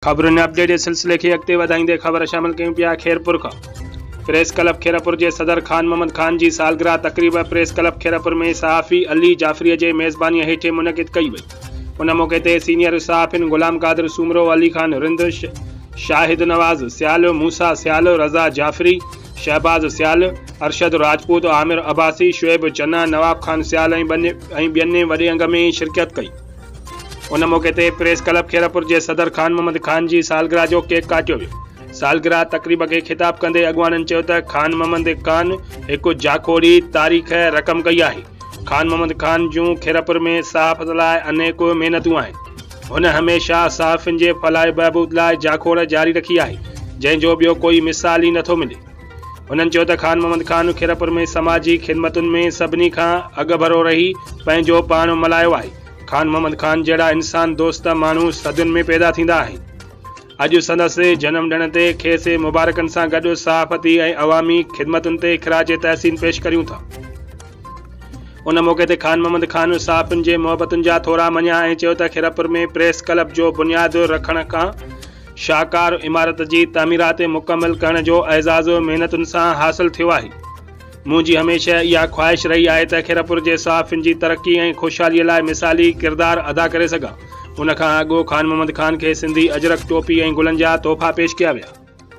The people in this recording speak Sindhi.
خبرن اپڊيٽ جي سلسلي کي اڳتي وڌائيندي خبر شامل ڪيون پيا خيرپور کان پريس ڪلب خيرپور جي صدر خان محمد خان جي سالگرهه تقريب پريس ڪلب خيرپور ۾ صحافي علي جعفري جي ميزباني هيٺ منعقد ڪئي وئي ان موقعي تي سينيئر صحافين غلام قادر سومرو، علي خان رند، شاهد نواز سيال، موسيٰ سيال، رضا جعفري، شهباز سيال، ارشد راجپوت، عامر عباسي، شعيب چنا، نواب خان سيال ۽ ٻين وڏي انگ ۾ شرڪت ڪئي. ان موقعي تي پريس ڪلب خيرپور جي صدر خان محمد خان جي سالگرهه جو ڪيڪ ڪاٽيو ويو. سالگرهه تقريب کي خطاب ڪندي اڳواڻن چيو ته خان محمد خان هڪ جاکوڙي تاريخ رقم ڪئي آهي. خان محمد خان جون خيرپور ۾ صحافت لاء انيڪ محنتون آهن. هن هميشه صحافين جي فلاح بهبود لاء جاکوڙ جاري رکي آهي، جنهن جو ٻيو ڪوئي مثال ئي نٿو ملي. هنن چيو ته خان محمد خان خيرپور ۾ سماجي خدمتن ۾ سڀني کان اڳڀرو رهي پنهنجو پاڻ ملهايو آهي. خان محمد خان جهڙا انسان دوست ماڻهو صدين ۾ پيدا ٿيندا آهن. اڄ سندس جنم ڏڻ تي کيس مبارڪن سان گڏ صحافتي ۽ عوامي خدمتن تي خراج تحسين پيش ڪريون ٿا. ان موقعي تي خان محمد خان صحافين جي محبتن جا ٿورا مڃيا ۽ چيو ته خيرپور ۾ پريس ڪلب جو بنياد رکڻ کان شاهڪار عمارت جي تعميرات مڪمل ڪرڻ جو اعزاز محنتن سان حاصل ٿيو آهي. منهنجي هميشه اها خواهش رهي آهي ته خيرپور جي صحافين جي ترقي ۽ خوشحالي لاء مثالي ڪردار ادا ڪري سگهان. ان کان اڳ خان محمد خان کي سنڌي اجرڪ ٽوپي ۽ گلن جا تحفا پيش ڪيا ويا.